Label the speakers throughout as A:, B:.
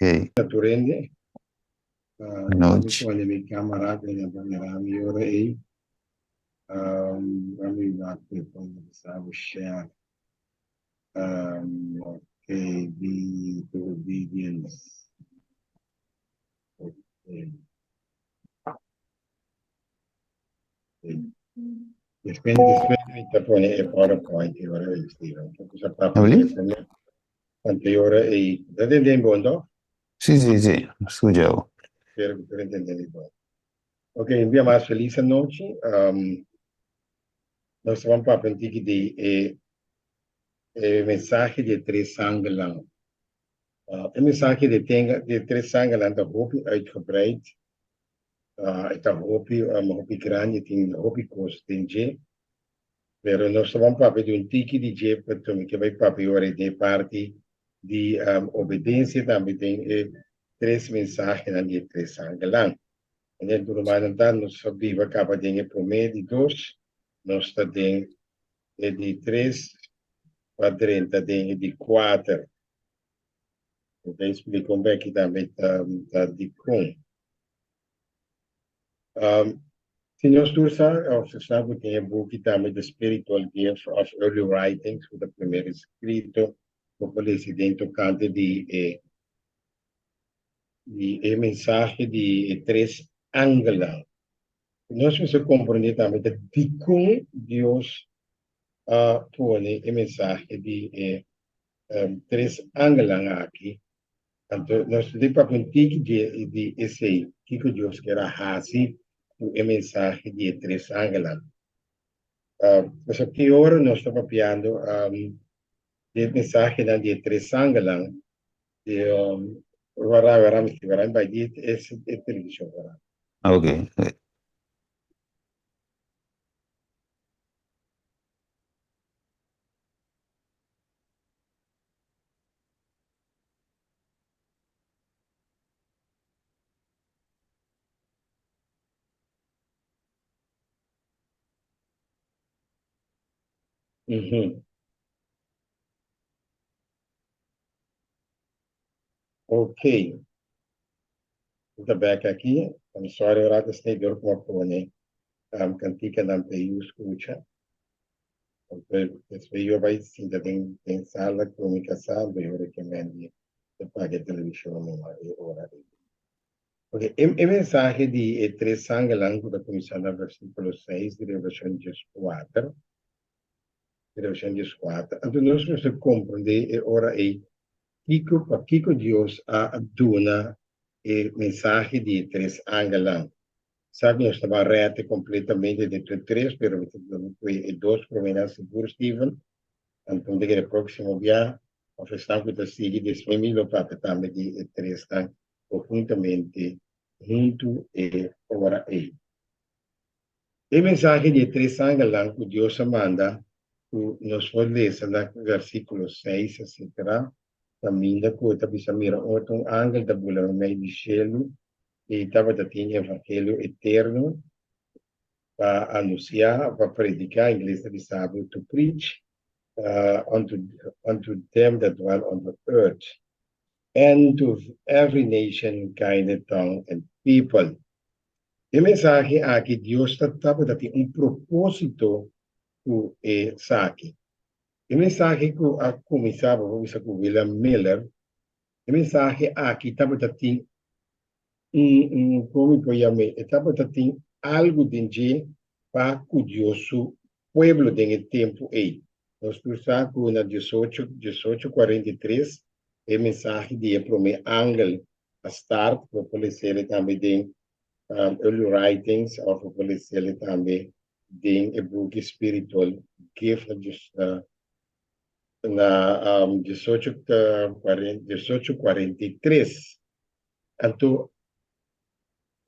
A: Ok.
B: Na tur hende. Mi
A: Anochi.
B: pone mi camera ku nan ta mira mi ora ei. Mi wak ku e pone bisa bo share. Ok, be to obedience. Ok. Despues despues mi ta pone e PowerPoint e ora ei, Steven. Ku sa papia
A: Abli?
B: e prome anto e ora ei. Ta tende bon toh?
A: Sí, sí, sí. Scucha bo.
B: Espero ku tur entende mi bon. Ok, un bia mas felis anochi. Nos ta ban papia un tiki di e e mensahe di e tres angelnan. E mensahe di e di e tres angelnan ta hopi uitgebreid. E ta hopi hopi grandi, tin hopi kos den dje. Pero nos ta ban papia di un tiki di dje, pasobra mi ke bai papia ora den e parti di obedensia tambe den e tres mensahenan di e tres angelnan. Manera tur rumannan ta, nos a biba kaba den e promé di dos, nos ta den e di tres pa drenta den e di kuater. Mi ta explica un beki tambe ta dikon. Si nos tur sa of sa ku tin e buki tambe The Spiritual Gift of Early Writings ku ta primer eskrito ku por lesa den tokante di e di e mensahe di e tres angelnan. Nos mester komprendé tambe ta dikon Dios a pone e mensahe di e tres angelnan aki. Anto nos ta papia un tiki dje di esei, kiko Dios kier a hasi ku e mensahe di e tres angelnan. Pasobra ki ora nos ta papiando di e mensahenan di e tres angelnan, di wara wara mi wara mi bai di e televishon wara.
A: Ok.
B: Mhm. Ok. Mi ta bek aki. I'm sorry ora ta snei dor ku mi a pone kantikanan pa e yu skucha. Despues yu a bai sinta den den sala ku mi kasá, anto yu rekemendi ta paga e televishon numa e ora ei. Ok, e e mensahe di e tres angelnan ku ta kuminsá na versíkulo seis di Revelashon dieskuater, Revelashon dieskuater, anto nos mester komprendé e ora ei kiko, pakiko Dios a duna e mensahe di e tres angelnan. Sa ku nos ta ban rète kompletamente den tur tres, pero mi ta duna ku e dos proménan sigur, Steven. Anto mi ta kere próksimo bia òf esnan ku ta sigui despues mi lo papia tambe di e tresnan konhuntamente huntu e ora ei. E mensahe di e tres angelnan ku Dios a manda ku nos por lesa na versíkulo seis etsetera, kaminda ku e ta bisa mira otro un angel ta bula meimei di shelu i tabata tin evangelio eterno pa anunsiá, pa prediká, ingles ta bisa bo to preach unto unto them that dwell on the earth, and to every nation, kind, tongue, and people. E mensahe aki Dios ta tabata tin un propósito ku esaki. E mensahe ku a kuminsá, bo por bisa ku William Miller, E mensahe aki tabata tin un, un, kon mi por yam'é? E tabata tin algu den dje pa ku Dios su pueblo den e tempu ei. Nos tur sa ku na diesocho, 1843, e mensahe di e promé angel a start, bo por les'é tambe den Early Writings òf bo por les'é tambe den e buki Spiritual Gift na na 1843. Anto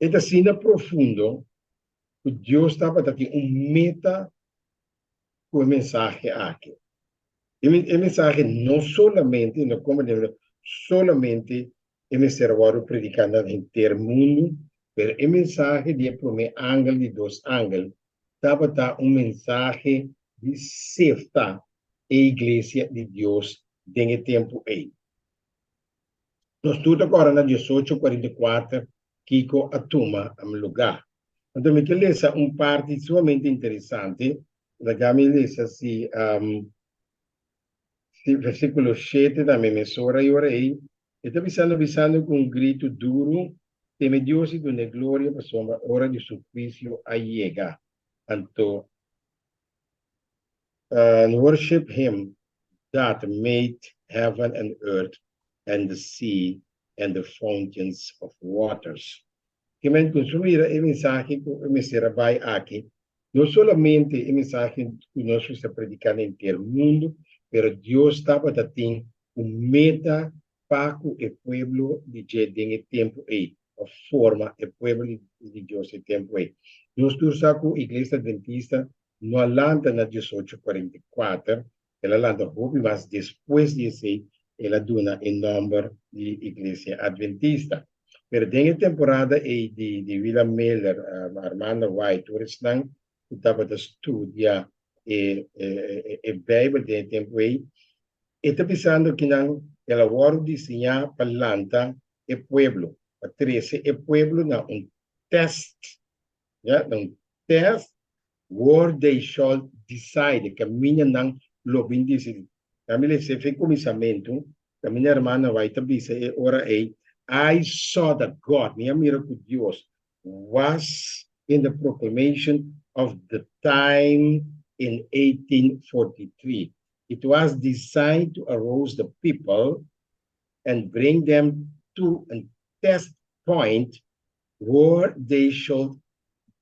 B: e ta asina profundo ku Dios tabata tin un meta ku e mensahe aki. E mensahe no solamente, no komprendé, solamente e mester a wòrdu prediká na henter mundu, pero e mensahe di e promé angel di dos angel tabata un mensahe di sefta e iglesia di Dios den e tempu ei. Nos tur ta kòrda na 1844 kiko a tuma lugá. Anto mi ke lesa un parti sumamente interesante. Laga mi lesa si si versíkulo 7 tambe mesora i ora ei. E ta bisando bisando ku un gritu duru, Teme Dios i dun'é gloria, pasobra ora di su huisio a yega. Anto and worship him that made heaven and earth and the sea and the fountains of waters. Ke men ku su mira e mensahe ku e mester a bai aki, no solamente e mensahe ku nos mester prediká na henter mundu, pero Dios tabata tin un meta pa ku e pueblo di dje den e tempu ei, pa forma e pueblo di Dios e tempu ei. Nos tur sa ku Iglesia Adventista no a lanta na 1844, el a lanta hopi mas despues di esei, el a duna e nòmber di Iglesia Adventista. Pero den e temporada ei di di William Miller, Armando White, tur esnan ku tabata studia e e Beibel den e tempu ei, e ta bisando kinan el a wòrdu diseñá pa lanta e pueblo, pa trese e pueblo na un tèst, ya, na un tèst where they shall decide, kaminda nan lo bin disidí. Tambe lesa fe kuminsamentu, kaminda hermana White ta bisa e ora ei, I saw that God, mi a mira ku Dios, was in the proclamation of the time in 1843. It was designed to arouse the people and bring them to a test point where they should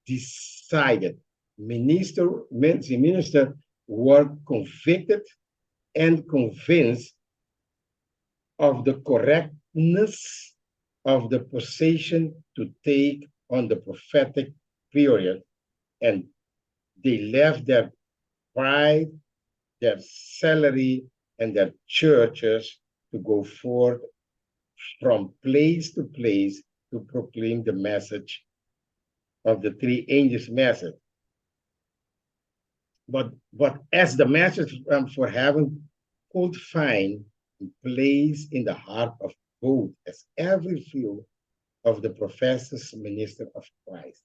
B: decide. Minister, the minister were convicted and convinced of the correctness of the position to take on the prophetic period, and they left their pride, their salary, and their churches to go forth from place to place to proclaim the message of the three angels' message. But as the message for heaven could find place in the heart of both as every few of the professors minister of Christ.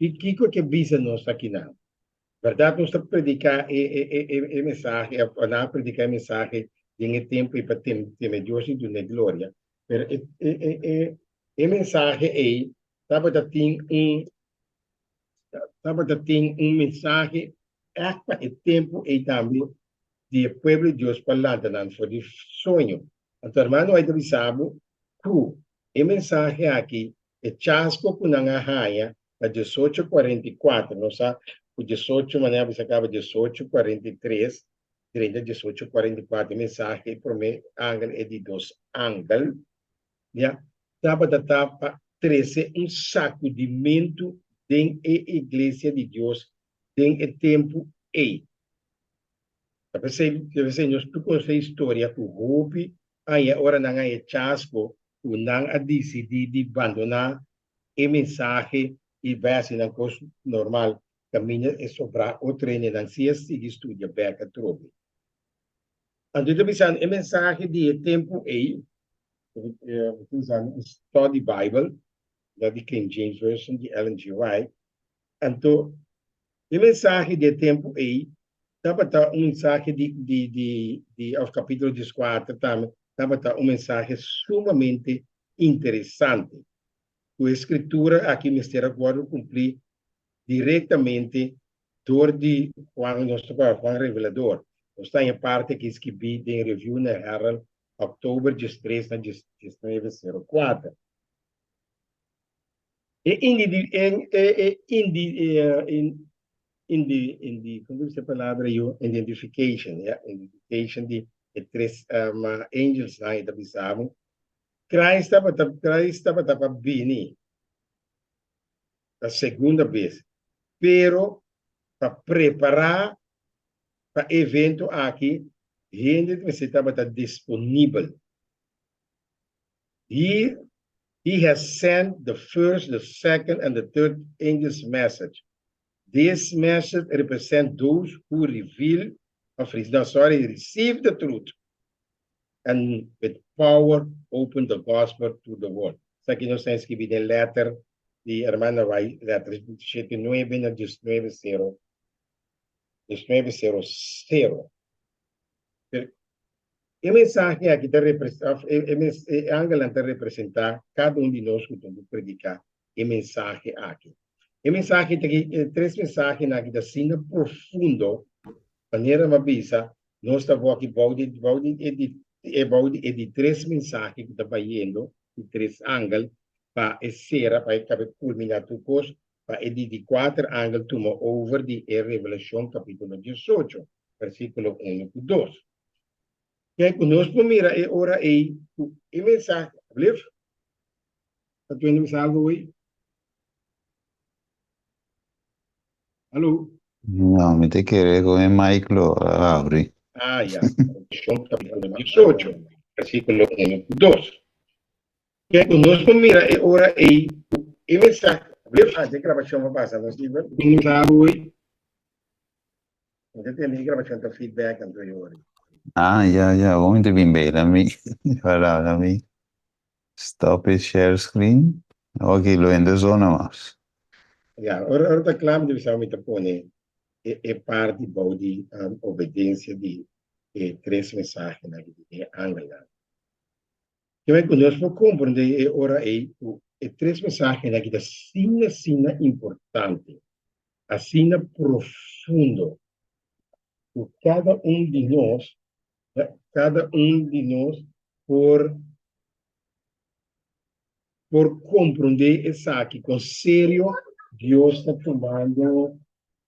B: I kiko ke bisa nos aki nan? Bèrdat nos ta prediká e e e e e mensahe, òf nan a prediká e mensahe den e tempu ei pa teme Dios i dun'é gloria, pero e e e e e mensahe ei tabata tin un tabata tin un mensahe ègt pa e tempu ei tambe di e pueblo di Dios pa lanta nan for di soño. Anto hermano ai ta bisa bo ku e mensahe aki, e chasko ku nan a haña na 1844, nos sa ku 18, manera a bisa kaba 1843, drenta 1844, e mensahe e promé angel e di dos angel, ya, tabata ta pa trese un sakudimentu den e iglesia di Dios den e tempu ei. Ta p'esei, ta p'esei nos tur konosé historia ku hopi aña ora nan a e chasko ku nan a disidí di bandoná e mensahe i bai hasi nan kos normal kaminda e sobrá otro hendenan si a sigui studia bèk atrobe. Anto e ta bisando e mensahe di e tempu ei, mi ta usando un study Bible, no di King James Version, di Ellen G. White, anto e mensahe di e tempu ei tabata un mensahe di di di di òf kapítulo 14 tambe tabata un mensahe sumamente interesante. Ku e skritura aki mester a wòrdu kumplí direktamente dor di Juan, nos ta kòrda Juan Revelador. Nos ta haña parti aki skibí den Review and Herald, òktober 13 na 1904. E indi e e indi indi indi kon ta bisa e palabra yu? Identification, ya, identification di e tres angelsnan e ta bisa bo. Christ tabata Christ tabata pa bini pa segunda bes, pero pa prepará pa e evento aki hende mester tabata disponibel. He He has sent the first, the second and the third angel's message. This message represent those who reveal of no sorry, receive the truth and with power open the gospel to the world. Esaki nos ta inscribi den letter di Hermana White, letter shete nuebe na diesnuebe sero, diesnuebe sero sero. Pero e mensahe aki ta of e angelnan ta representa kada un di nos ku tin ku prediká e mensahe aki. E mensahe ta aki, e tres mensahenan aki ta asina profundo, manera mi a bisa, nos ta wòrdu bou di bou di e di e bou di e di tres mensahe ku ta bayendo, di tres angel, pa e sera, pa e kabe kulminá tur kos, pa e di di kuater angel tuma over di e Revelashon kapítulo diesocho, versíkulo unu ku dos. Ke ku nos por mira e ora ei ku e mensahe, alblief? Ta tende bisa algo hoy? Hallo?
A: No, mi te kere con e mic lo a abri.
B: Ah, ya. Revelacion capítulo 18, versículo 1 cu 2. Ke cu nos por mira e ora ei cu e mensahe. Ah, e grabacion pa pasa nos liber. Tende bisa algo hoy? Mi ta tende e grabacion ta feedback anto e ora ei.
A: Ah, ya, ya. Bon mi te bin bei. Laat mi, wala, laat mi stop e share screen. Ok, lo hende zona mas.
B: Ya, ora ora ta kla mi ta bisa mi ta pone e e parti bou di um, obedensia di e tres mensahenan di e angelnan. Keme ku nos por komprendé e ora ei ku e tres mensahenan aki ta asina asina importante, asina profundo, ku kada un di nos, kada un di nos por por komprondé esaki kon serio Dios ta tumando,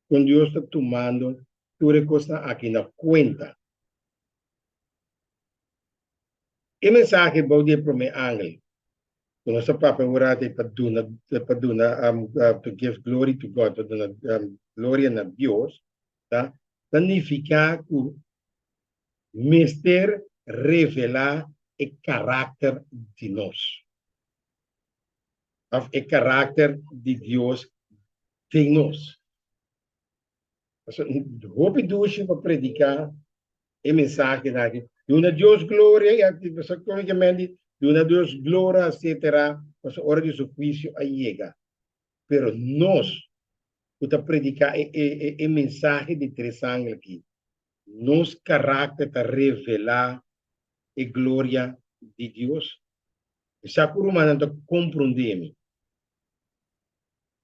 B: kon Dios ta tumando tur e kosnan aki na kuenta. E mensahe bou di e promé angel ku nos ta papia un rato ei pa duna pa duna to give glory to God, pa duna gloria na Dios, ta ta nifiká ku mester revelá e karakter di nos, òf e karakter di Dios den nos. Pasobra hopi dushi pa prediká e mensahenan aki, duna Dios gloria, i aki pasobra kòmikamente duna Dios gloria, etsetera, pasobra ora di su huisio a yega. Pero nos ku ta prediká e mensahe di tres angel aki, Nos karakter ta revelá e gloria di Dios. Mi sa ku rumannan ta komprondé mi.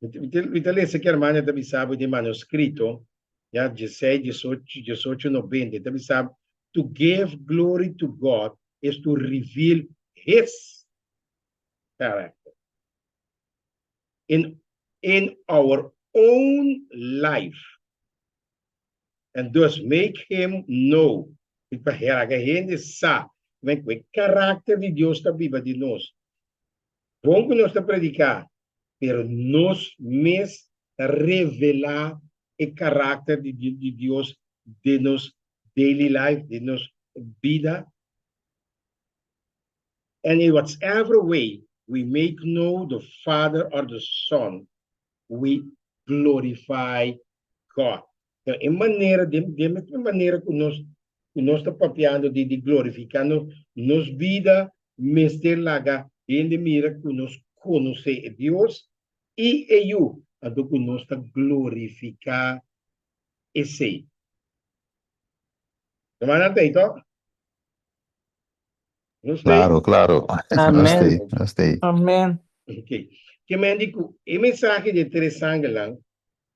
B: Mi ta lesa ki hermana ta bisa bo den manuskrito, ya, dieseis, diesocho, diesocho nobenta, e ta bisa bo, To give glory to God is to reveal His character in in our own life. And thus make him know, i pa laga hende sa men ku e karakter di Dios ta biba di nos. Bon ku nos ta prediká, pero nos mes ta revelá e karakter di di Dios den nos daily life, den nos bida. And in whatever way we make know the Father or the Son, we glorify God. Então, e manera, de, de mesma manera ku nos, ku nos ta papiando di, di glorifiká nos, nos bida mester laga hende mira ku nos konosé e Dios i e Yu, anto ku nos ta glorifiká esei. Hermana ta ei tòg? Nos ta ei?
A: Claro, claro. Nos ta ei,
C: Amen.
A: nos ta ei.
C: Amen.
B: Ok. Ke men di ku e mensahe di e tres angelnan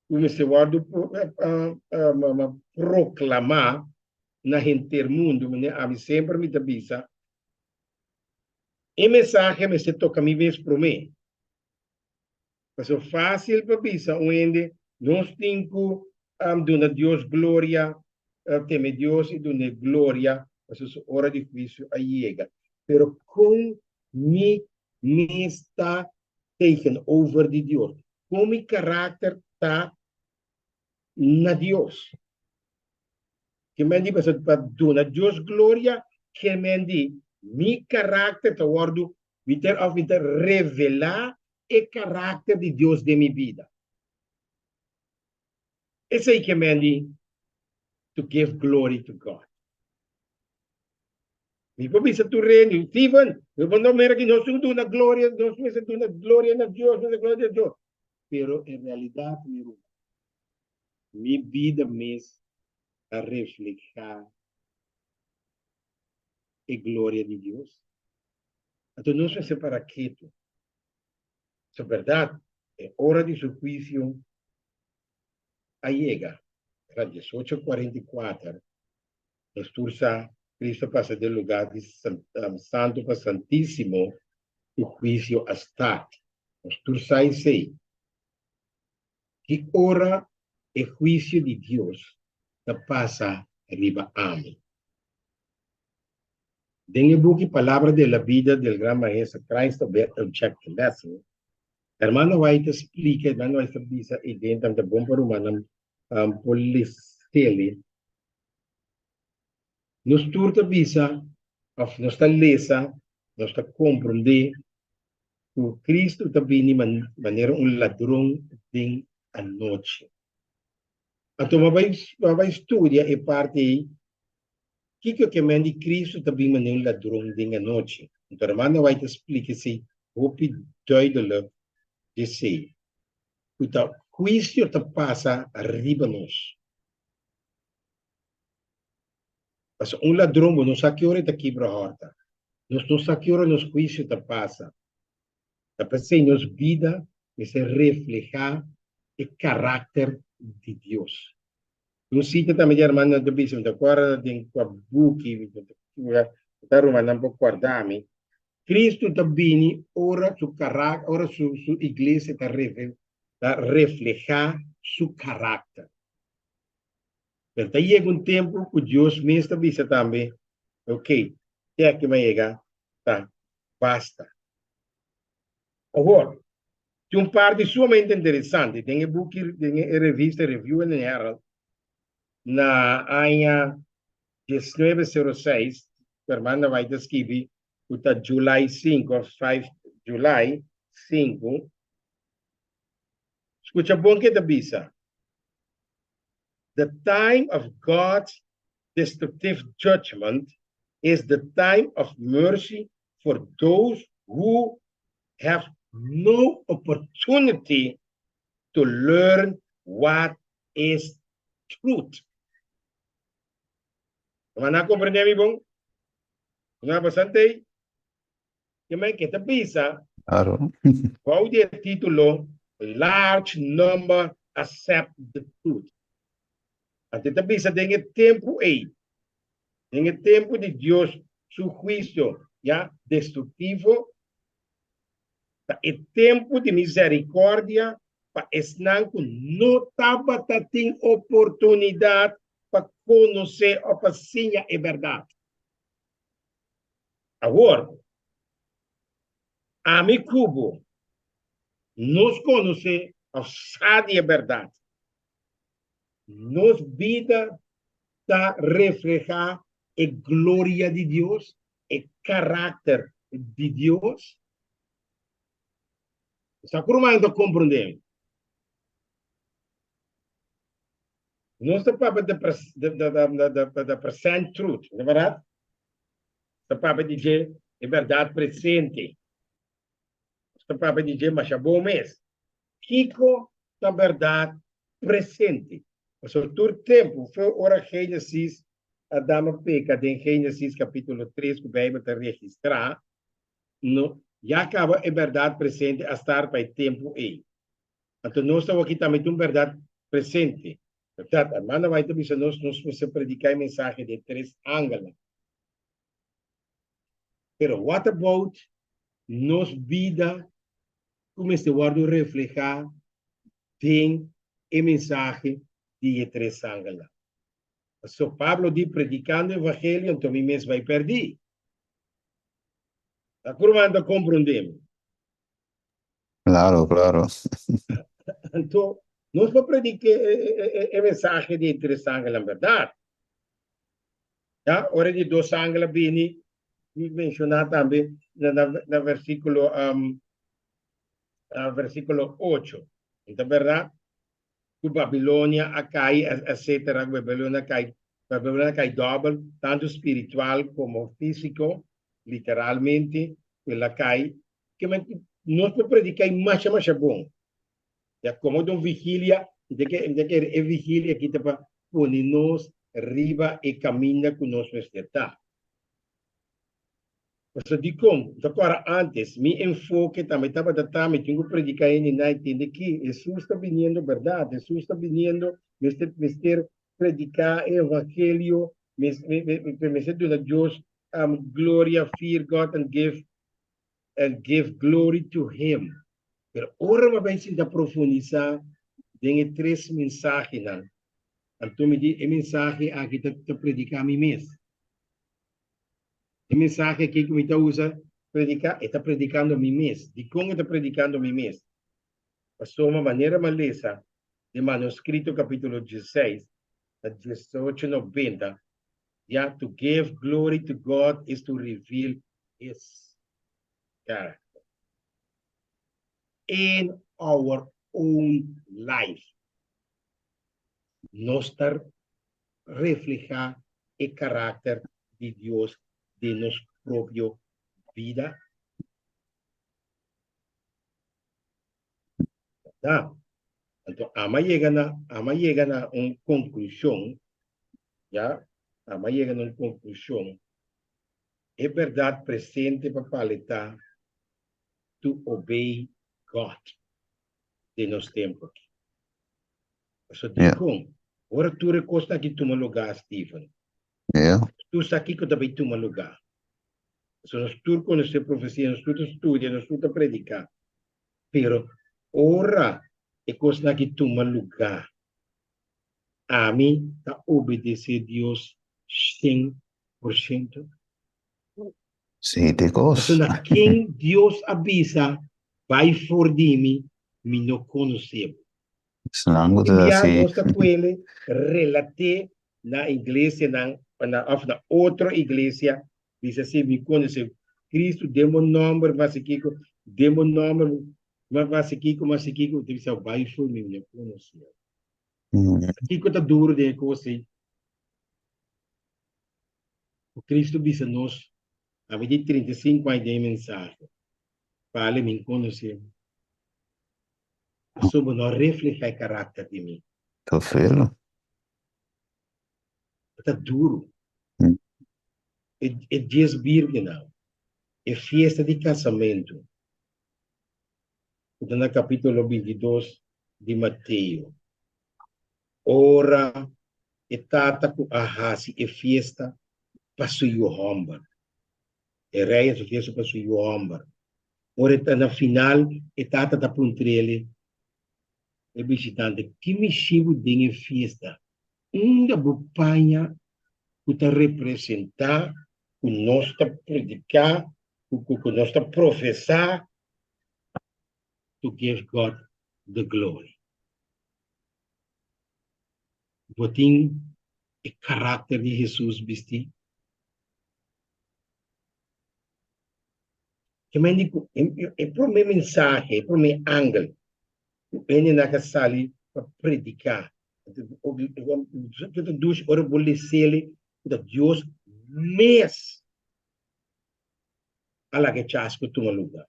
B: ku mester wòrdu proklamá na henter mundu, manera ami semper mi ta bisa, e mensahe mester toka mi mes promé. Pasobra fásil pa bisa un hende, nos tin ku duna Dios gloria, teme Dios i dun'é gloria, pasobra su ora di huisio a yega. Pero kon mi mes ta tegenover di Dios? Kon mi karakter ta na Dios? Ke men di pasobra pa duna Dios gloria, ke men di mi karakter ta wòrdu mi ta òf mi ta revelá e karakter di Dios den mi bida. Esei ke men di to give glory to God. Mi por bisa tur hende, Steven, bo no mira ki nos tin duna gloria, nos mester duna gloria na Dios, nos gloria na Dios. Pero en realidad, mi ruman, mi bida mes ta refleha e gloria di Dios. Anto nos mester para ketu. So berdad, e ora di su huicio a yega. Era 18:44. Nos tur sa, Cristo a pasa den lugar di Santo pa Santísimo, su huicio a start. Nos tur sa esey. Ki ora e huicio di Dios ta pasa riba ami? Den e buki Palabra de la Vida del Gran Maestro Christ Object Lesson, Hermano White ta splica, Hermano White ta bisa e den ta bon pa rumannan por les'e. Nos tur ta bisa òf nos ta lesa, nos ta komprondé ku Kristu ta bini manera un ladron den anochi. Anto bo bai bo bai studia e parti ei, kiko ke men di Kristu ta bini manera un ladron den anochi. Anto hermano White ta splika esei hopi duidelik djesei, ku ta huisio ta pasa riba nos. Pasobra un ladron bo no sa ki ora e ta kibra hòrta. Nos no sa ki ora nos huisio ta pasa. Ta p'esei nos bida mester reflehá e karakter di Dios. Un sita tambe di hermanonan ta bisa, mi ta kòrda den kua buki, mi ta rumannan por kòrda mi, Cristo ta bini ora su ora su iglesia ta reflehá su karakter. Pero ta yega un tempu ku Dios mes ta bisa tambe, Ok, te aki mi a yega, ta basta. Awor, tin un parti sumamente interesante den e buki, den e revista Review and Herald, na aña 1906, ku Hermana White a skibi, ku ta July 5 òf 5 July 5. Skucha bon ke ta bisa. The time of God's destructive judgment is the time of mercy for those who have no opportunity to learn what is truth. Nan a comprende mi bon? Nan a bastante Ke men ke ta bisa
A: Claro.
B: bou di e titulo Large Number Accept the Truth. Anto e ta bisa den e tempu ei, den e tempu di Dios su huisio ya destruktivo, ta e tempu di misericordia pa esnan ku no tabata tin oportunidat pa konosé òf pa siña e bèrdat. Awor, ami ku bo, nos konosé òf sa di e bèrdat. Nos bida ta reflehá e gloria di Dios, e karakter di Dios. Sa ku ruman ta komprondé? Nos ta papia the present truth, no ta bèrdat? Ta papia di dje e bèrdat presente. Nos ta papia di dje masha bon mes. Kiko ta bèrdat presente? Pasobra tur tempu, for ora Génesis, Adam a peka den Génesis kapítulo tres ku Beibel ta registrá, no, ya kaba e bèrdat presente a start pa e tempu ei. Anto nos ta wak tambe tin un bèrdat presente. Bèrdat, Hermana White ta bisa nos, nos mester prediká e mensahe di e tres angelnan. Pero what about nos bida ku mester wòrdu reflehá den e mensahe di e tres angelnan? Pasobra Pablo di, predikando evangelio, anto mi mes bai pèrdí. Ta ku ruman ta komprondé mi?
A: Claro, claro.
B: Anto, nos por predica e mensahe di e tres angelnan, berdad? Ya, ora di dos angel a bini, mi menciona tambe na versiculo, na versiculo ocho. No ta berdad? Cu Babilonia a cai, etcetera, cu Babilonia a cai. Pasobra el a kai dòbel, tantu spiritual komo físiko, literalmente, el a kai. Ke men nos por prediká i masha masha bon. Ya komo ta un vigilia, mi ta kere mi ta kere e vigilia aki ta pa pone nos riba e kaminda ku nos mester ta. Pasobra dikon? Mi ta kòrda ántes, mi enfoke tambe tabata ta, mi tin ku prediká hende nan tende ki Hesus ta biniendo bèrdat, Hesus ta biniendo, mester mester prediká e evangelio, mester duna Dios gloria, fear God and give and give glory to Him. Pero ora mi a bai sinta profundisá den e tres mensahenan, anto mi di e mensahe aki ta prediká mi mes. E mensahe aki ku mi ta usa prediká, e ta predikando mi mes. Dikon e ta predikando mi mes? Pasobra manera mi a lesa den manuskrito kapítulo diesseis na diesocho nobenta, ya, to give glory to God is to reveal His character in our own life. Nos ta reflehá e karakter di Dios den nos propio bida? Ta. Anto ama yega na ama yega na un konklushon, ya, ama yega na un konklushon, e bèrdat presente pa Pale ta to obey God den nos tempu aki. Pasobra dikon? Ora tur e kosnan aki tuma lugá, Steven, tur sa kiko ta bai tuma lugá. Pasobra nos tur konosé profesia, nos tur ta studia, nos tur ta prediká. Pero ora e kosnan aki tuma lugá, ami ta obedesé Dios 100%?
A: Sí, te kos.
B: Pasobra na ken Dios a bisa, Bai for di mi, mi no konosé bo.
A: Esnan ku
B: Hopi
A: ta
B: bia
A: hasi.
B: nos ta kuele relat'é na iglesianan òf na otro iglesia, bisa si mi konosé Kristu den bo nòmber mi hasi kiko, den bo nòmber mi hasi kiko, mi hasi kiko, ta bisa bai for mi, mi no konosé. Kiko ta duru den e kos ei? Ku Kristu bisa nos, ami di 35 aña den e mensahe, pale mi konosé bo. Pasobra bo no a reflehá e karakter di mi.
A: Ta felo.
B: Ta duru. E dies birgennan, e fiesta di kasamentu, ku ta na kapítulo 22 di Mateo, ora e tata ku a hasi e fiesta pa su yu hòmber, E rei a sufri eso pa su yu hòmber. Ora e ta na final, e tata ta puntr'el, e bishitante, Ki mishi bo den e fiesta? Unda bo paña ku ta representá ku nos ta prediká, ku nos ta profesá to give God the glory? Bo tin e karakter di Hesus bistí? Ke men di ku e promé mensahe, e promé angel ku hendenan ka sali pa prediká, ta dushi ora bo les'el ku ta Dios mes a laga e chasco tuma luga.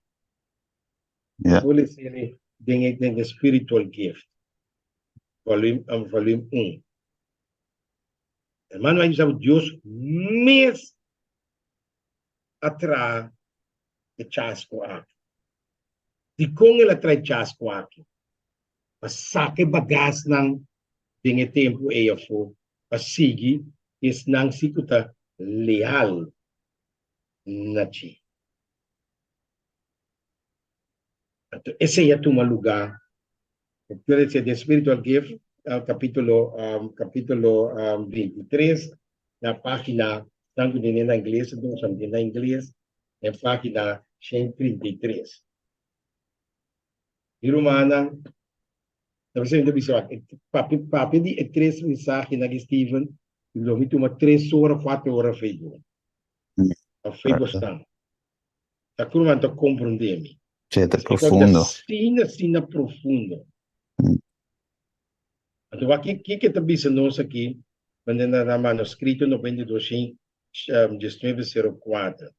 B: Bo les'el den e Spiritual Gift, volume un. Hermano, a bisa Dios mes a traha e chasco aki. Dikon el a traha e chasco aki? Pa saka e bagasnan den e tempu ei afó, pa sigui esnan si ku ta leal na dje. Anto esei a tuma lugá, den Spiritual Gift, capítulo capítulo 23, na página, esnan ku tene na ingles, nos a tene na ingles, den página 133. Mi rumannan, ta bisa mi ta bisa wak, papia papia di e tres mensahenan di Steven, lo mi tuma tres ora, kuater ora fei bo. Fei bo stan. Ta ku ruman ta komprondé mi.
A: Sí, ta profundo.
B: Asina, asina profundo. Anto wak, kiko e ta bisa nos aki? Manera na manuskrito 92 19 04.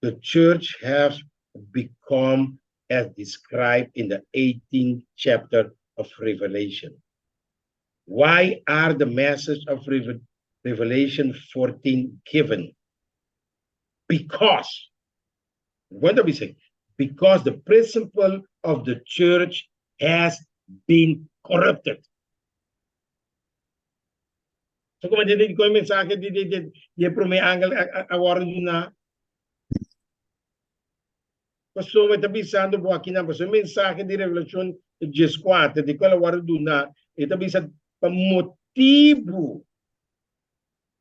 B: The church has become as described in the 18th chapter of Revelation. Why are the message of Revelation 14 given? Because, what do we say? Because the principle of the church has been corrupted. So kon di kon mensahe di promé angel awor na Pastor ta bisando bo aki na pastor mensahe di Revelashon 14 di kual awor duna e ta bisa pa motibu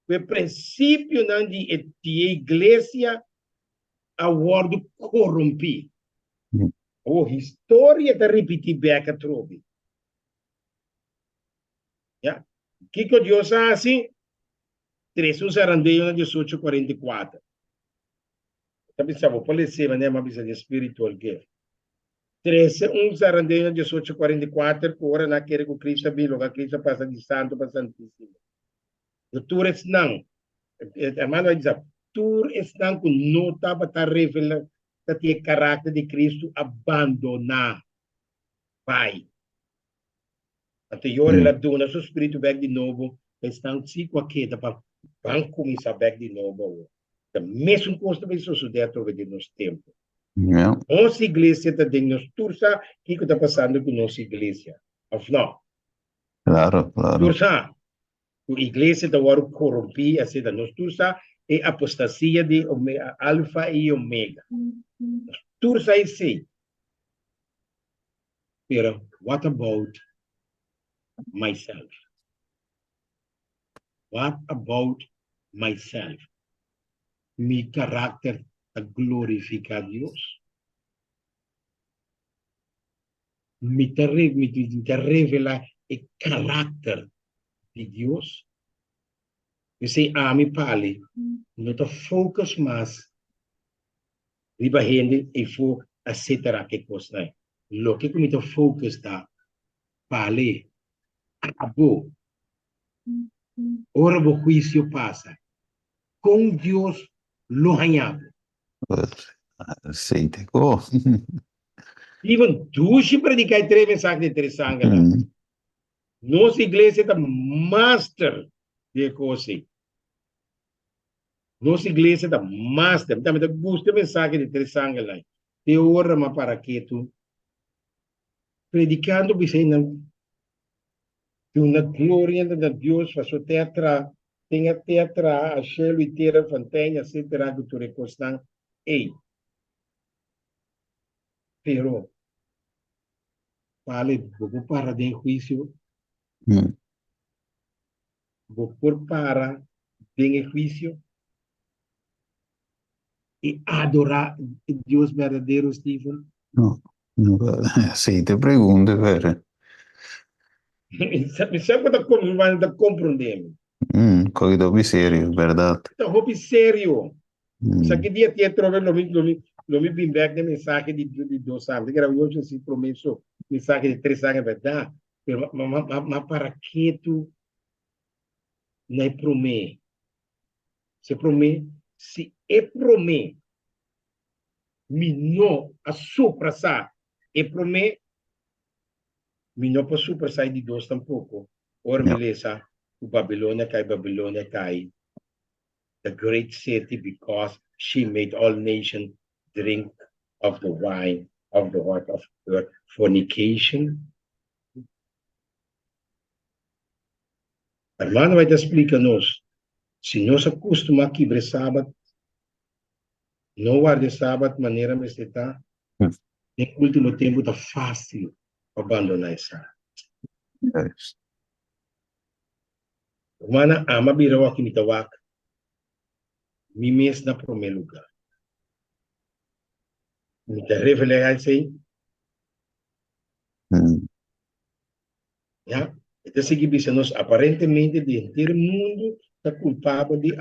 B: e prinsipionan di iglesia a wòrdu korompí. O historia ta ripití bèk atrobe. Ya. Kiko Dios a hasi? Trese un zarandeo na 1844. Ta bisa bo por lesa manera m'a bisa di spiritual gift. Trese un zarandeo na 1844 ku ora nan kere ku Cristo a bin loke Cristo a pasa di santo pa santísimo. Do tur esnan, hermano a bisa, tur esnan ku no tabata revela ta tin e karakter di Cristo a bandoná bai. Anto e ora el a duna su spiritu bèk di nobo pa esnan si ku a keda pa ban kuminsá bèk di nobo awor. Ta mesun kos ta bai sosodé atrobe den nos tempu. Nos iglesia ta den nos tur sa kiko ta pasando ku nos iglesia, òf no?
A: Claro, claro.
B: Tur sa ku iglesia ta wòrdu korompí asina. Nos tur sa e apostasia di Alfa i Omega. Nos tur sa esei. Pero what about myself? What about myself? Mi karakter ta glorifiká Dios? Mi ta mi ta revelá e karakter di Dios? P'esei ami pali no ta focus mas riba hende eifó etcetera ke kosnan. Loke ku mi ta focus ta pali abo ora bo huisio pasa kon Dios lo haña bo.
A: Esei te ko.
B: Steven dushi prediká e tres mensahe di tres angelnan. Nos iglesia ta master di e kos ei. Nos iglesia ta master. Mi tambe ta gusta e mensahe di tres angelnan. Te ora m'a para ketu predikando bisa einan duna gloria na Dios pasobra te a traha ten a te a traha a shelu i tera fontein etcetera ku tur e kosnan ei. Pero Pale bo por para den huisio? Bo por para den e huisio i adorá e Dios berdadero, Steven?
A: No, no, esei ta e pregunta, pero.
B: Mi sa ku ta komprondé mi.
A: Koki ta hopi serio, bèrdat.
B: Ta hopi serio. Sa ki dia tin atrobe lo mi lo mi lo mi bin bèk den mensahe di di dos aña. Mi ta kere yoshi si promé so mensahe di tres aña bèrdat. Pero ma ma ma ma para ketu na e promé. Si e promé si e promé mi no a suprasá e promé mi no por suprasá e di dos tampoko. Ora mi lesa ku Babilonia kai Babilonia kai. the great city because she made all nations drink of the wine of the wrath of her fornication. Hermano bai ta splika nos, si nos a kustumá kibra e Sabat, no warda e Sabat manera mester ta, den último tempu ta fásil pa bandoná e Sabat. Rumannan ama bira wak mi ta wak mi mes na promé lugá. Mi ta revelá esei. Ya, e ta sigui bisa nos aparentemente di henter mundu ta kulpabel di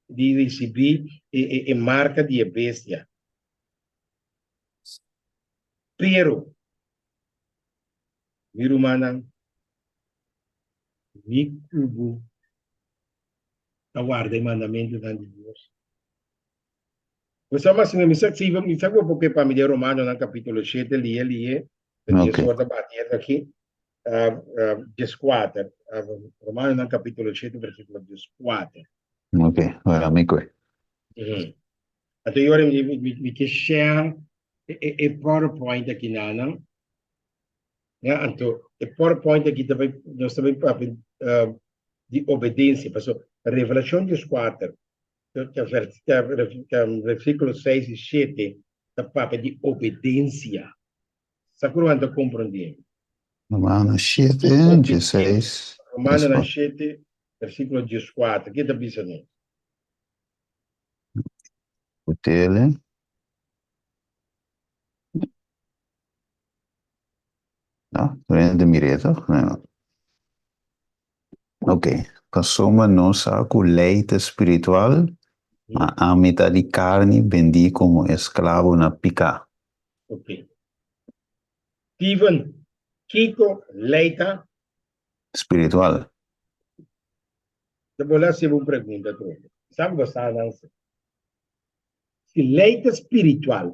B: di risibí e e e marka di e bestia. Pero, mi rumannan, Mi ku bo. Ta warda e mandamentunan di Dios. Bo sa mas mi sa si mi sa ku porque pa mi den Romanonan kapítulo shete lie lie dies
A: Ok.
B: ora ta bati aki 14 Romanonan kapítulo shete versíkulo 14.
A: Ok, ora mi kue.
B: Anto i ora mi mi mi ke share e e e PowerPoint aki nanan. Ya, anto e PowerPoint aki ta bai nos ta bai papia di obedensia pasobra Revelashon 14 versíkulo 6 i 7 ta papia di obedensia. Sa ku ruman ta komprondé?
A: Romano 7, 16.
B: Romanonan 7, versíkulo 14, ke ta bisa nos?
A: Utele. No, ta mir'é toch? No. Ok, pasobra nos sa ku lei ta spiritual, ma ami ta di karni, bendí komo esklabo na piká.
B: Ok. Steven, kiko lei ta?
A: Spiritual.
B: Ta bo la hasibo un pregunta atrobe. Sa ku bo sa nan si. Si lei ta spiritual,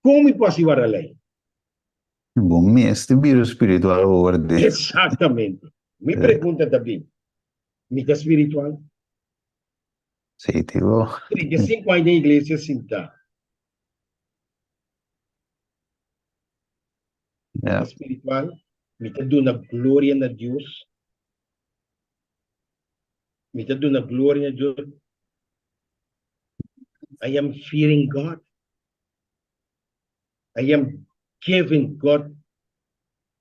B: kon mi por hasi warda lei?
A: Bo mester bira spiritual pa ward'é.
B: Exactamente. Mi pregunta ta bin, mi ta spiritual?
A: Sí, tipo.
B: 35 aña den iglesia sintá. Mi ta spiritual? Mi ta duna gloria na Dios? Mi ta duna gloria na Dios? I am fearing God. I am giving God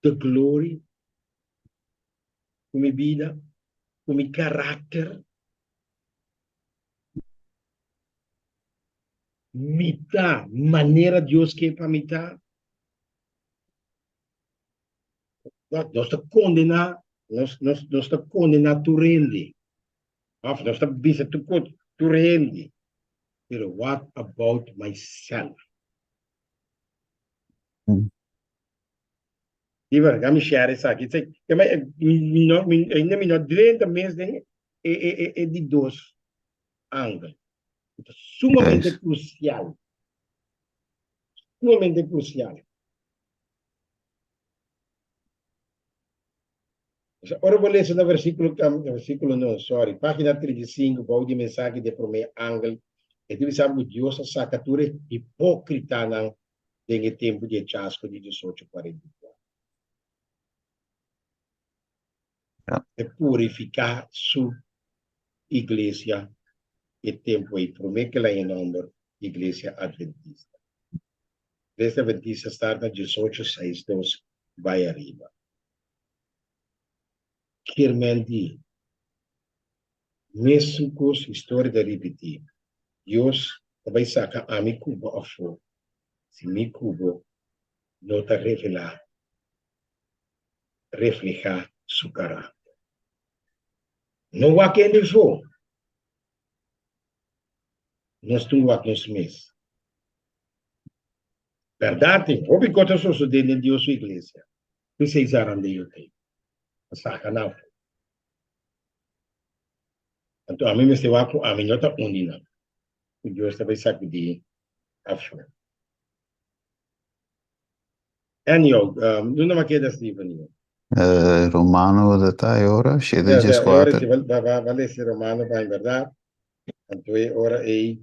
B: the glory ku mi bida, ku mi karakter. Mi ta manera Dios ke pa mi ta. Nos ta kondená, nos, nos, nos ta kondená tur hende. Òf nos ta bisa tur kos, tur hende. Pero what about myself? Ivan, ga mi share esaki. Mi no, mi, ainda mi no drenta mes den e, e, e, e di dos angel. Ta sumamente crucial. Sumamente crucial. Ora bo lesa na versíkulo, versíkulo no, sorry, página 35, bou di mensahe di e promé angel, e ta bisa ku Dios a saka tur e hipókritanan den e tempu di e chasko di diesocho kuarenta i kuater. E purifiká su iglesia e tempu ei, promé ku el a haña nòmber Iglesia Adventista. Iglesia Adventista start na diesocho seis dos bai ariba. Kier men di, Mesun kos historia ta ripití. Dios ta bai saka ami ku bo afó si mi ku bo no ta revelá, reflehá su karakter. No wak hende afó. Nos tin wak nos mes. Bèrdat, tin hopi kos ta sosodé den Dios su iglesia. P'esei zarandeo ta ei. A saka nan afó. Anto ami mester wak ku ami no ta un di nan ku Dios ta bai sakudí afó. Anyhow, unda mi a keda, Steven?
A: Romano ta ta e ora, shete
B: Ya,
A: djes
B: ya, e ora
A: kuater.
B: si ba ba ba lesa Romano pa en bèrdat. Anto e ora ei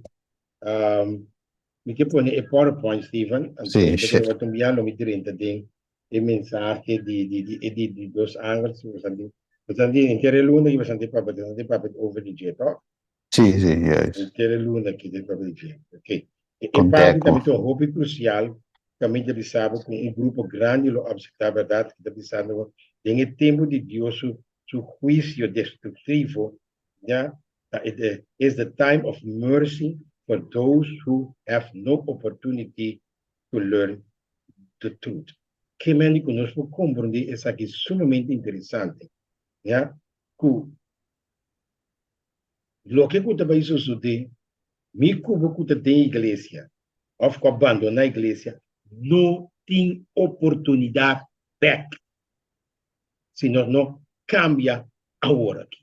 B: mi ke pone e PowerPoint, Steven. Anto
A: Sí,
B: mi ta kere
A: shete.
B: wak un bia lo mi drenta den e mensahe di di di e di di dos angels bastante bastante henter e luna aki bastante papia bastante papia over di dje toch?
A: Sí, sí, juist.
B: Henter e luna aki ta papia di dje. Ok. E e
A: Con
B: parti
A: Teco.
B: tambe ta hopi crucial caminda bisa bo cu un grupo grandi lo acepta berdad ki ta bisando bo den e tempo di Dios su su huicio destructivo ya ta e is the time of mercy for those who have no opportunity to learn the truth. Ke mende ku nos por komprondé esaki sumamente interesante, ya, ku loke ku ta bai sosodé, mi ku bo ku ta den iglesia òf ku a bandoná iglesia no tin oportunidat bèk si nos no kambia awor aki.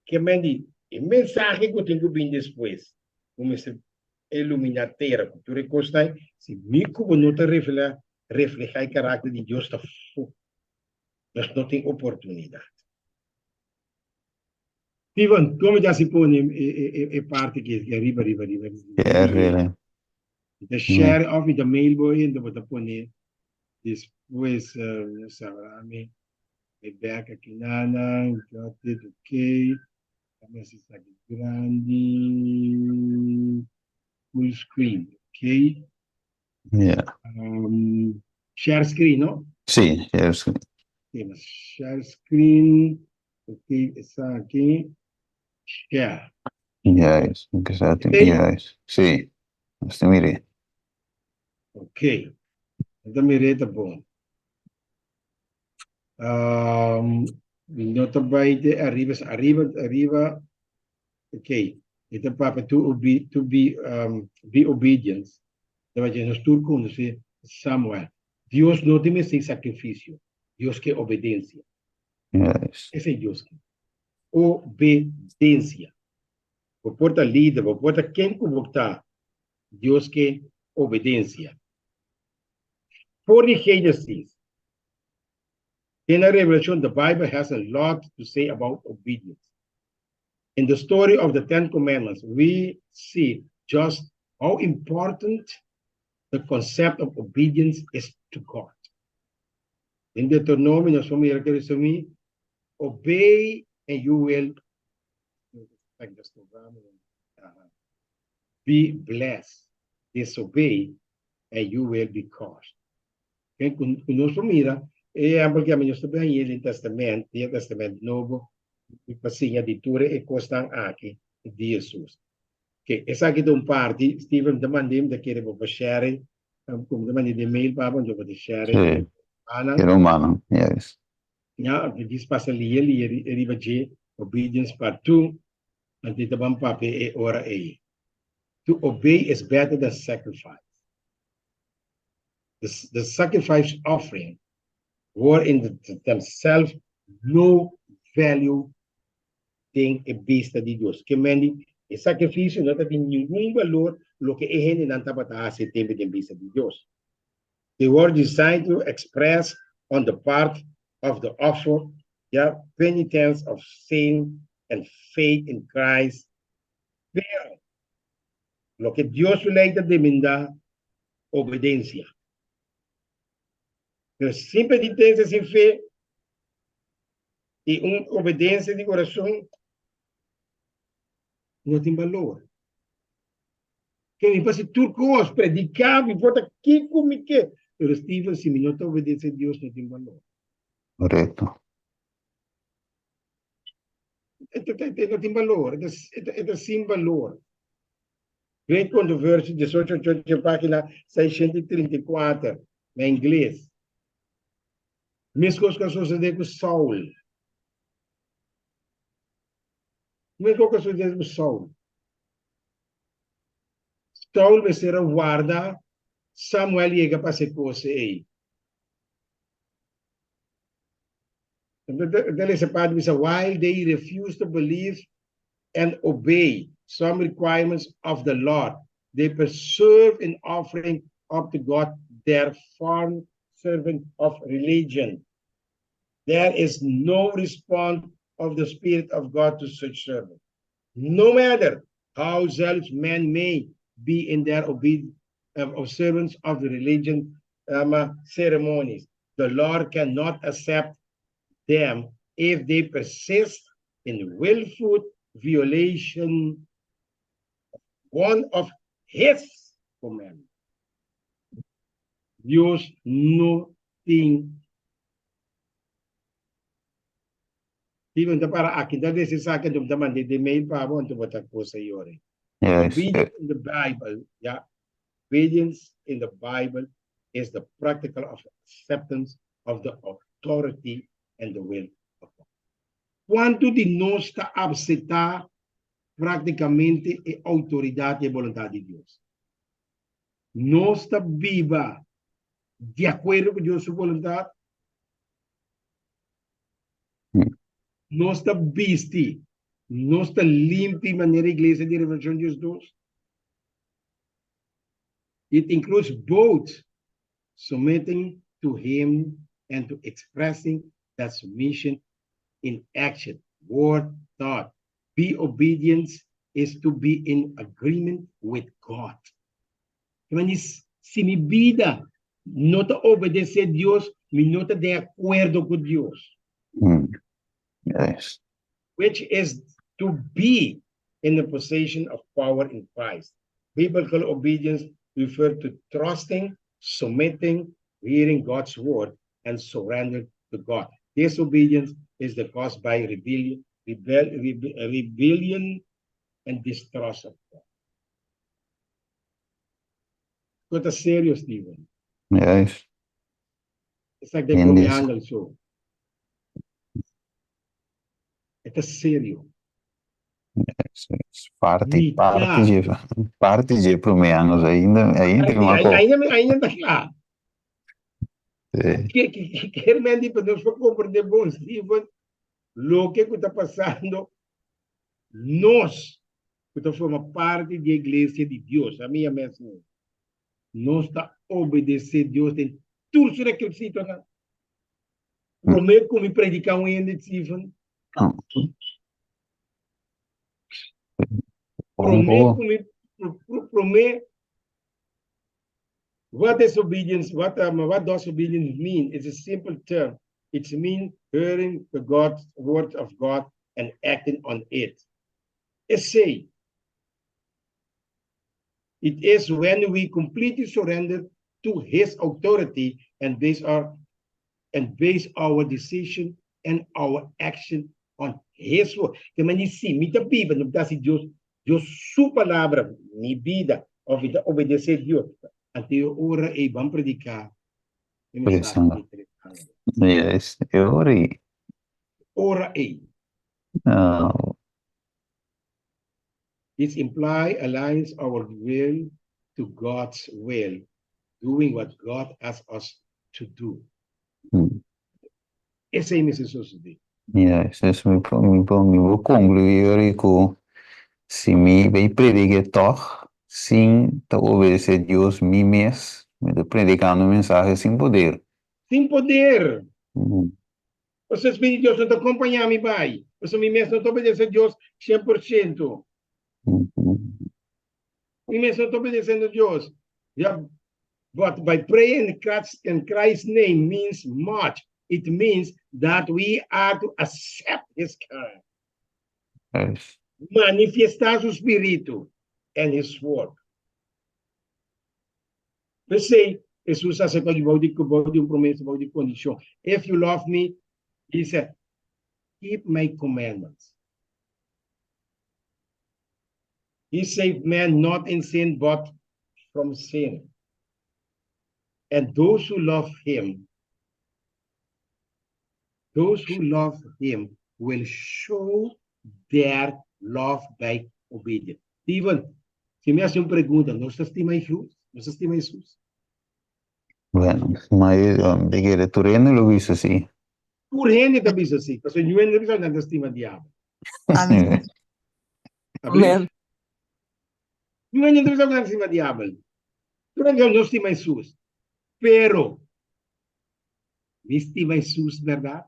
B: Ke men di, e mensahe ku tin ku bin despues, ku mester iluminá tera ku tur e kosnan ei, si mi ku bo no ta revelá, reflehá e karakter di Dios ta fu. Nos no tin oportunidat. Steven, kon mi ta hasi pone e parti aki ariba, riba, riba?
A: Share.
B: Mi ta share òf mi ta mail bo ei, anto bo ta pone despues. Nos a mi e bek aki nanan, got it, ok. Mi hasi esaki grandi, full screen, ok.
A: Yeah.
B: Share screen, no?
A: Sí, share screen.
B: Ok, share screen. Ok, esaki. Share.
A: Juist, exacto, juist. Sí, nos ta mir'é.
B: Ok, nos ta mir'é ta bon. Mi no ta bai te ariba, ariba, ariba. Ok, e ta papia to obe, to be, be obedient. Ta bai nos tur konosé Samuel. Dios no tin mester sakrifisio, Dios ke obedensia.
A: Yes.
B: Esei Dios ke. Obedensia. Bo por ta lider, bo por ta ken ku bo ta, Dios ke obedensia. For di Genesis te na Revelashon, the Bible has a lot to say about obedience. In the story of the Ten Commandments, we see just how important the concept of obedience is to God. Den Deuteronomio nos por mira ke resumí, Obey and you will be blessed, disobey and you will be cursed. Ku nos por mira e ehèmpel ku ami nos ta haña den Tèstamènt, den e Tèstamènt Nobo, pa siña di tur e kosnan aki di Hesus. Oke, esaki ta un parti, Steven, mi ta mand'é, mi ta kere bo pa share, ku mi ta mand'é den mail pa bo, anto bo ta share
A: Sí,
B: ku
A: e rumannan, yes.
B: Ya, djis pasa lia lia riba dje, Obedience Part 2, anto i ta ban papia e ora ei. To obey is better than sacrifice. The, the sacrifice offering were in the, themselves no value den e bista di Dios. Ke men di, e sakrifisio no ta tin ningun balor loke e hendenan tabata hasi e tempu den bista di Dios. They were designed to express on the part of the offer their penitence of sin and faith in Christ. Pero, loke Dios su lei ta demandá, obedensia. Pero sin penitencia, sin fe i un obedensia di kurason, no tin balor. Ke mi por hasi tur kos, prediká, mi por ta kiko mi ke, pero Steven, si mi no ta obedesé Dios, no tin balor.
A: Korekto.
B: E no tin balor, e ta sin balor. Great Controversy, diesocho ocho ocho, página 634, na ingles. Meskos ku a sosodé ku Saul. Meskos ku a sosodé ku Saul. Saul mester a warda Samuel yega pa hasi e kos ei. Ta lesa parti bisa, While they refused to believe and obey some requirements of the Lord, they persevere in offering up to God their form servant of religion. There is no response of the Spirit of God to such servant. No matter how zealous men may be in their observance of the religion ceremonies, the Lord cannot accept them if they persist in willful violation of one of His commandments. Dios no tin. Steven ta para aki ta desi esaki anto mi ta mand'é den mail pa bo anto bo ta cosa yori.
A: Yes.
B: Obedience in the Bible, ya. Obedience in the Bible is the practical of acceptance of the authority and the will of God. Kuantu di nos ta apseptá práktikamente e outoridat i e boluntat di Dios? Nos ta biba di akuerdo ku Dios su boluntat? Nos ta bisti. Nos ta limpi manera iglesia di Revelashon 12. It includes both submitting to him and to expressing that submission in action, word, thought. Be obedience is to be in agreement with God. Si mi bida no ta obedesé Dios, mi no ta den akuerdo ku Dios.
A: Yes.
B: Which is to be in the position of power in Christ. Biblical obedience refer to trusting, submitting, hearing God's word, and surrender to God. Disobedience is the cause by rebellion, rebel, rebellion and distrust of God. Ku ta serio, Steven.
A: Yes.
B: Esaki ta e prome angel so. E ta serio.
A: Yes, Parti, parti dje, parti dje prome angel ainda, ainda tin un
B: Ainda, ainda ta kla. Ke, ke, ke men di pa nos por komprende bon, Steven, loke ku ta pasando nos ku ta forma parti di e iglesia di Dios, ami yama asina. Nos ta obedesé Dios den tur su rekisitonan. Promé ku mi prediká un hende, Steven, promé ku mi, promé, what is obedience, what, what does obedience mean? It's a simple term. It means hearing the God, word of God and acting on it. Esei. It is when we completely surrender to His authority and base our and base our decision and our action on His word. Ke mandi si mi ta biba, no ta hasi Dios, Dios su palabra mi bida, of mi ta obedece Dios. Anto e ora ei ban predica e mensahe di tres angel.
A: Yes, e ora ei.
B: Ora ei.
A: Oh.
B: This imply aligns our will to God's will, doing what God asks us to do. Esei mester sosodé.
A: Yes, es mi mi mi por concluí ori ku si mi bay predica tog sin ta obedece Dios mi mes, mi ta predicando un mensahe sin poder.
B: Sin poder. Pasobra e Spiritu di Dios no ta kompañá mi bai, pasobra mi mes no ta obedesé Dios 100%. Mi mes no ta obedesendo Dios. Ya, but by praying in Christ, in Christ's name means much. It means that we are to accept His character.
A: Yes.
B: Manifestá su spiritu and His work. P'esei, Hesus a acepta di bou di bou di un promesa, bou di condicion. If you love me, he said, keep my commandments. He saved man not in sin, but from sin. And those who love him, those who love him will show their love by obedience. Steven, si mi hasi un pregunta, nos ta stima Hesus? Nos ta stima Hesus?
A: Bueno, ma di kere tur hende lo bisa si.
B: Tur hende ta bisa si, pasobra niun hende ta bisa nan ta stima diabel.
C: Amen.
B: Amen. Niun hende ta bisa nan ta stima diabel. Tur hende ta bisa nos stima Hesus. Pero, mi stima Hesus berdad?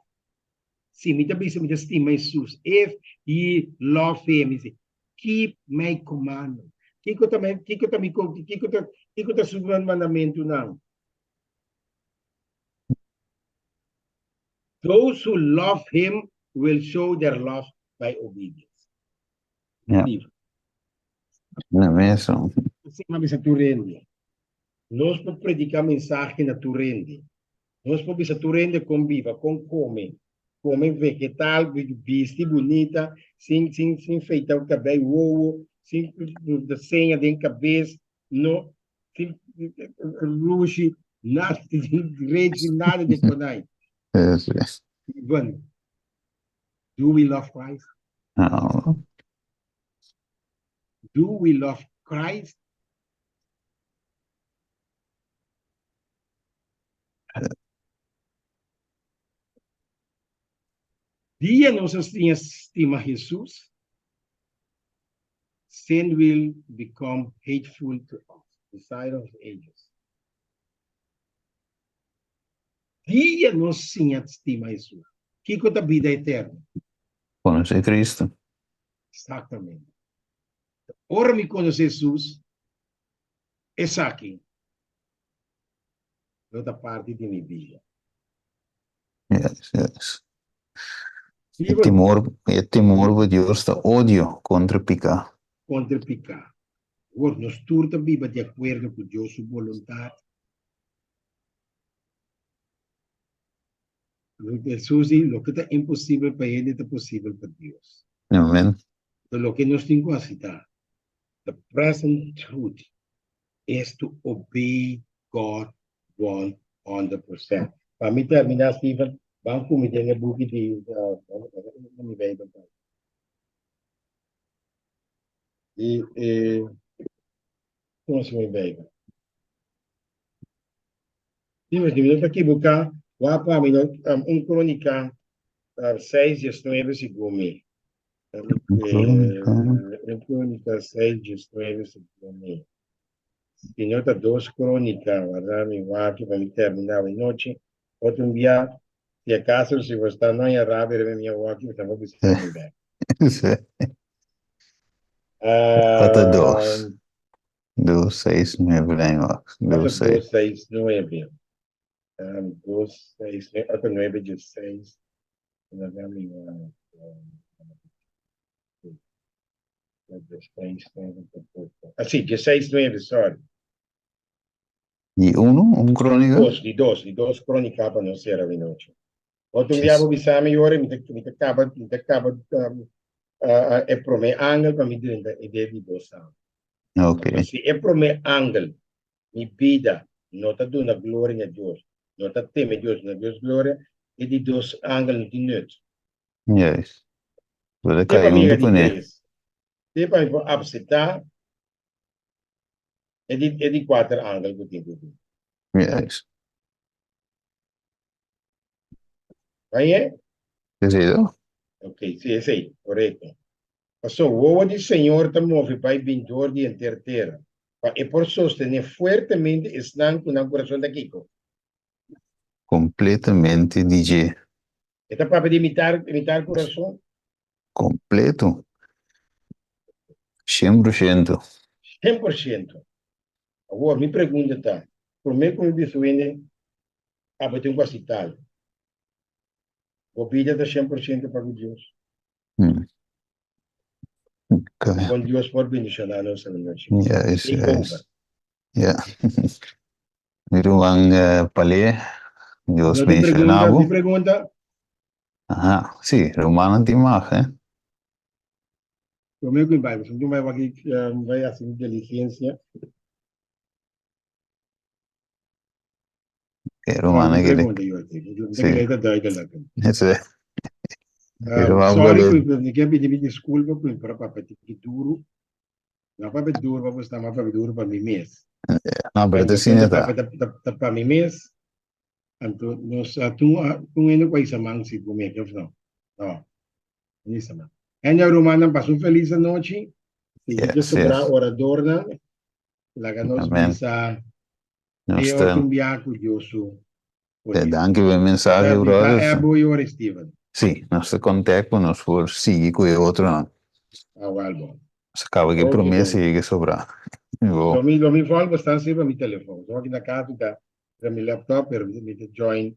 B: Si mi ta bisa mi ta stima Hesus, if ye love him, he say, keep my commandment. Kiko ta mi, kiko ta mi, kiko ta, kiko ta su mandamentunan? Those who love him will show their love by obedience.
A: Ja. Na mesun.
B: Asina bisa tur hende. Nos por prediká mensahe na tur hende. Nos por bisa tur hende kon biba, kon kome, kome vegetal, bisti bunita, sin sin sin feita kabei wowo, sin seña den kabes, no sin lushi, nada drechi, nada di konai. Even, do we love Christ?
A: No.
B: Do we love Christ? Dia nos a siña stima Hesus. Sin will become hateful to us, Desire of Ages. Dia nos siña stima Hesus, kiko ta bida eterno?
A: Konosé Cristo.
B: Exactamente. Ora mi konosé Hesus, esaki lo ta parti di mi bida.
A: Yes, yes. E temor, e temor pa Dios ta odio kontra piká.
B: Kontra piká. Awor, nos tur ta biba di akuerdo ku Dios su boluntat. Hesus di, Loke ta imposibel pa hende ta posibel pa Dios.
A: Amen.
B: Enton loke nos tin ku hasi ta, the present truth is to obey God 100%. Pa mi terminá, Steven, ban ku mi den e buki di, mi Bijbel ta. Di e, kon si mi Bijbel? Steven, si mi no ta ekiboká, wak pa mi no, un Kronika 6, 19 segun mi. Un Kronika 6, 19 segun mi. Si no ta dos kronika, warda mi wak pa mi termina awe nochi. Otro un bia, si acaso si bo sta no ya rabia riba mi awor aki, bo ta por bisa mi bek.
A: Ota dos. Dos, seis, nuebe, den wak. Dos, seis.
B: Dos, seis, nuebe. Dos, seis, nuebe, ota nuebe, diesseis. Warda mi wak. Ah, sí, diesseis nuebe, sorry.
A: Di unu, un Kronika?
B: Dos, di dos, di dos Kronika pa nos sera awe nochi. Otro un dia bo bisa mi yora, mi ta, mi ta kaba, mi ta kaba um, uh, e prome angel pa mi drenta e de di dos angel.
A: Ok.
B: Pasobra si e prome angel, mi bida no ta duna gloria na Dios, no ta teme Dios, duna Dios gloria, e di dos angel no tin nut.
A: Juist. Bo ta
B: Te pa
A: kai
B: mi
A: huntu
B: di
A: kuné.
B: tres. Te pa mi por apseptá e di e di kuater angel ku tin ku bin.
A: Juist.
B: Bañ'é?
A: Esei to?
B: Ok, sí, esei, korekto. Paso wowo di Señor ta move bai bin dor di henter tera, pa e por sostené fuertemente esnan ku nan kurason ta kiko?
A: Kompletamente di dje.
B: E ta papia di mitar, mitar kurason?
A: Kompleto. Shen por shento.
B: Shen por shento. Awor, mi pregunta ta, promé ku mi bisa wende, abo tin ku hasi tal? Bo bida ta shen por shento pa ku Dios? Kon Dios por bendishoná nos anochi?
A: Yes,
B: Take over.
A: yes. Ja. Mi ruman Palé, Dios
B: No tin
A: bendishoná
B: pregunta?
A: bo.
B: Tin pregunta?
A: Aha, sí, rumannan tin mag, eh.
B: Promé ku mi bai, pasobra mi bai wak mi bai hasi mi diligensia.
A: E rumannan
B: Tin
A: kere.
B: pregunta, Jordi. Mi ta
A: Sí.
B: kere ta duidelijk.
A: Ese. E ruman
B: Sorry
A: Palé.
B: ku mi ke pidi mi diskulpa ku mi por a papia tiki duru. No papia duru pa boso, ma papia duru pa mi mes.
A: No, pero ta
B: Anto,
A: asina ta.
B: papia ta, ta pa mi mes. Anto, nos tun, tun hende ku a hisa man si ku mi, of no? No, no hisa man. Hende rumannan, pasa un felis anochi. Sigui
A: Yes,
B: ke sobrá
A: yes.
B: oradornan. Laga nos
A: Amen.
B: bisa
A: Nos
B: e
A: ta
B: otro un biaha ku Dios su
A: Te danki pa e mensahe,
B: Ta
A: brother.
B: ebo y ora, Steven.
A: Sí, nos ta contact pa nos por sigui cu e otronan.
B: Ah, wel bon.
A: Nos a caba cu e prome, sigui cu e sobra. Bo.
B: Lo mi, lo mi volg bastan riba mi telefon. So aki na cas mi ta riba mi laptop, pero mi ta join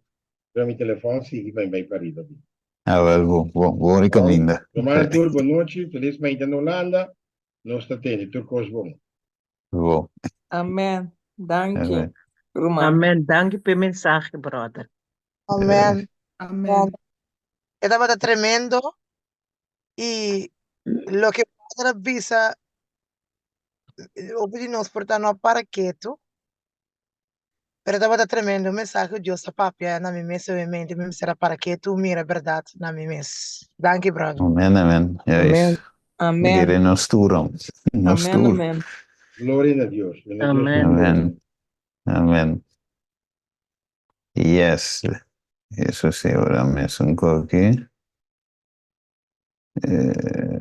B: riba mi telefon, sigui pa mi bay pariba di.
A: Ah, wel bon, bon, bon ricaminda.
B: Ruman tur, bon nochi, felis mainta na Hulanda. Nos ta tende tur cos bon.
A: Bo.
C: Amen. Danki,
A: Amen.
C: ruman.
D: Amen. Danki p'e mensahe, brother.
E: Amen.
C: Amen.
E: E tabata tremendo y loke brother a bisa hopi di nos por ta no a para ketu pero tabata tremendo mensahe ku Dios a papia na mi mes obviamente mi mester a para ketu mira berdad na mi mes. Danki brother.
A: Amen, amen.
C: Amen.
A: Juist.
C: Amen.
A: Kere nos tur, hombre. Nos
C: Amen,
A: tur.
C: amen.
B: Gloria na Dios. Duna Dios
D: Amen.
B: gloria.
A: Amen. Amen. Yes. Eso sí, ora mesun koki. Eh.